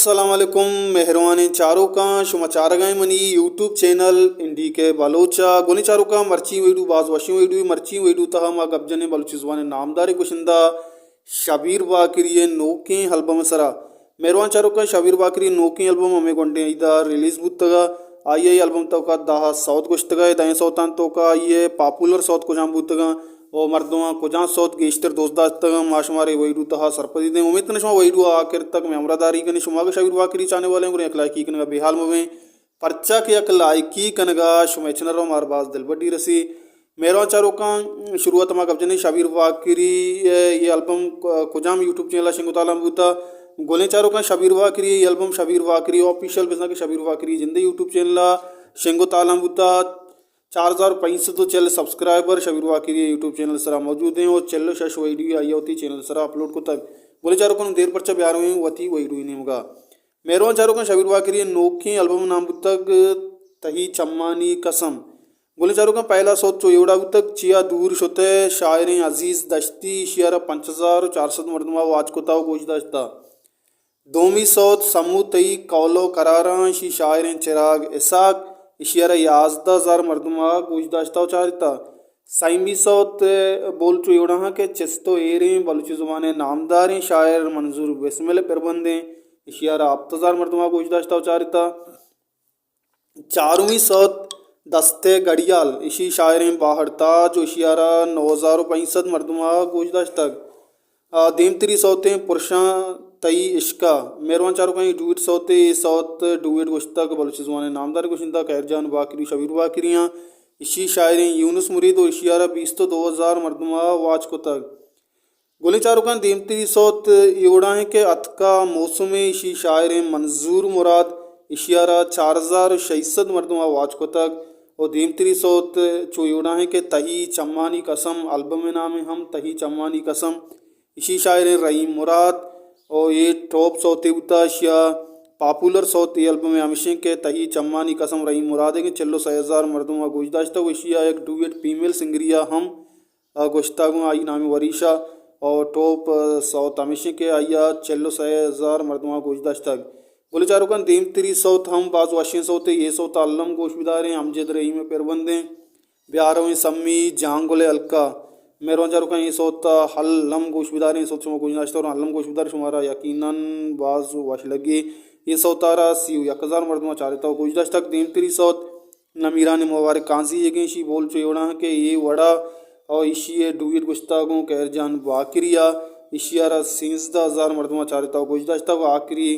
السلام علیکم، مہروانیں چاروکاں، شما چارگائیں منی یوٹیوب چینل این ڈی کے بلوچ ءَ۔ گلیں چاروکاں، مرچی ویڈیو باز وشیں ویڈیو، مرچی ویڈیو تہا ما گپ جنیں بلوچی زبان ءِ نامداریں گشندہ شبیر باقری ءِ نوکیں البم ءِ سرا۔ مہروان چاروکاں، شبیر باقری ءِ نوکیں البم ہمے گونڈیں عید ءَ ریلیز بوتگ ءَ، آئی ءِ البم توکا دہ سوت گوشتگ ءَ، دہیں سوتاں توکا آئی ءِ پاپولر سوت کجام بوتگ ءَ و مردماں کجام سوت گیشتر دوست داشتگ ءَ، ما شمارا اے ویڈیو تہا سرپدی دیں۔ امید کنیں شما ویڈیو آخر تک مئے ہمراہ داری کنیں۔ شما اگہ شبیر باقری چاہنے والے گڑا یک لائکی کنگا بے حال مبیں، پرچا کہ یک لائکی کنگا شمئے چینل ءَ مار باز دلبڈی رسی۔ مہروان چاروکاں، شروعات ما گپ جنیں شبیر باقری ءِ اے البم ک-، کجام یوٹیوب چینل ءَ شنگ و تالان بوتا۔ گلیں چاروکاں، شبیر باقری ءِ اے البم شبیر باقری آفیشل، بزاں کہ شبیر باقری جندے یوٹیوب چینل ءَ شنگ و تالان بوتا۔ چار ہزار پنچ سد و چل سبسکرائبر شبیر باقری ءِ یوٹیوب چینل ءِ سرا موجود ایں و چل و شش ویڈیو آئی ءَ وتی چینل ءِ سرا اپلوڈ کتگ۔ گلیں چاروکاں، دیر پرچا بیارویں وتی ویڈیو ءِ نیمگا۔ مہروان چاروکاں، شبیر باقری ءِ نوکیں البم ءِ نام بوتگ تہی چمانی قسم۔ گلیں چاروکاں، پہلا سوت چو اے وڑا بوتگ، چیا دور شتئے شاعریں عزیز دشتی، ایشی ءَ را پنچ ہزار و چار سد مردم ءَ واچ کتا و گوش داشتا۔ دومی سوت سمو تئی قول و قراراں، ایشی شاعریں چراگ اسحاق، ایشی ءَ را یازدہ ہزار مردم ءَ گوش داشتا و چارتا۔ سیمی سوت بول چو اے وڑا ہاں کہ چست و ایریں بلوچی زبان ءِ نامداریں شاعر منظور بسمل ءِ پربندیں، ایشی ءَ را ہپت ہزار مردم ءَ گوش داشتا و چارتا۔ چارمی سوت دست ءِ گڑیال، ایشی شاعریں باہڑ تاج و ایشی ءَ را نو ہزار و پنچ سد مردم ءَ گوش داشتگ۔ آ، دیمتری سوتیں پرشاں تئی عشق ءَ۔ مہروان چاروکاں، اے ڈوئٹ سوتے، اے سوت ڈوئٹ گوشتگ بلوچی زبان ءِ نامدار گشندہ خیر جان باقری، شبیر باقری آں۔ ایشی شاعریں یونس مرید و ایشی ءَ را بیست و دو ہزار مردم ءَ واچ کتگ۔ گلیں چاروکاں، دیمتری سوت اے وڑا ایں کہ اتکا موسمے، ایشی شاعریں منظور مراد، ایشی ءَ را چار ہزار و شش سد مردم ءَ واچ کتگ۔ و دیمتری سوت چو اے وڑا ایں کہ تہی چمانی قسم، البم ءِ نام ہم تہی چمانی قسم، ایشی شاعریں رحیم مراد، و اے ٹاپ سوتے بوتا، ایشی ءَ پاپولر سوت اے البم ءِ ہمیشیں کہ تہی چمانی قسم رحیم مراد ءِ کہ چل و سئے ہزار مردم ءَ گوش داشتگ و ایشی ءَ یک ڈوئٹ فیمیل سنگری ءَ ہم ءَ گوشتگ، گوں آئی نامی وریشا او ٹوپ، ءَ، سوت ہمیشیں کہ آئی ءَ چل و سئے ہزار مردماں گوش داشتگ۔ گلیں چاروکاں، دیمتری سوت ہم باز وشیں سوتے، اے سوت ءَ الم گوش بداریں، امجد رحیم ءِ پربندیں بیارویں سمی جانگل ءِ ہلکا۔ مہروان چاروکاں، اے سوت ءَ الم گوش بداریں، اے سوت شما گوش داشتگ اور الم گوش بدار، شمارا یقیناً باز وش لگی۔ اے سوت ءَ را سی و یک ہزار مردماں چارتا و گوش داشتگ۔ دیمتری سوت نمیران مبارک قاضی ئیگیں، ایشی بول چو اے وڑا کہ اے وڑا او ایشی ءِ ڈوئٹ گوشتگ گوں خیر جان باقری ءَ، ایشی ءَ را سیزدہ ہزار مردماں چارتا و گوش داشتگ و آخری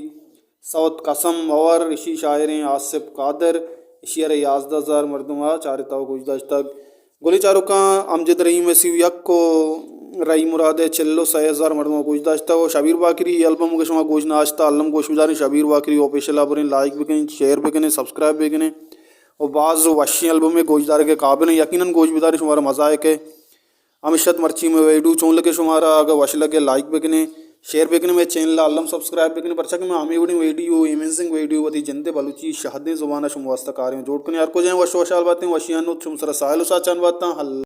سوت قسم مور، ایشی شاعریں آصف قادر، ایشی ءَ را یازدہ ہزار مردماں چارتا و گوش داشتگ۔ گلیں چاروکاں، امجد رحیم ءِ سی و یک و رحیم مراد ءِ چل و سئے ہزار مردماں گوش داشتگ و شبیر باقری ءِ البم کہ شما گوش نہ داشتہ، الم گوش بداریں، شبیر باقری آفیشل ءَ بریں، لائک بکنیں، شیئر بکنیں، سبسکرائب بکنیں۔ و باز وشیں البمے، گوشدارگ ءِ قابل ایں، یقیناً گوش بداریں، شمارا مزہ آئے کہ۔ ہمیشت مرچی مئے ویڈیو چون لگے شمارا، اگہ وش لگے لائک بکنیں، شیئر بکنیں، مئے چینل ءَ الم سبسکرائب بکنیں، پرچا کہ مئے ہمے وڑیں ویڈیو، امیزنگ ویڈیو وتی جند ءِ بلوچی شہدیں زبان ءَ شما واسطہ کاریں جوڑ کنیں۔ ہر کجا وش وشحال باتیں، وشیانی نود شما سرا ساہیل و ساچان باتاں۔ اللہ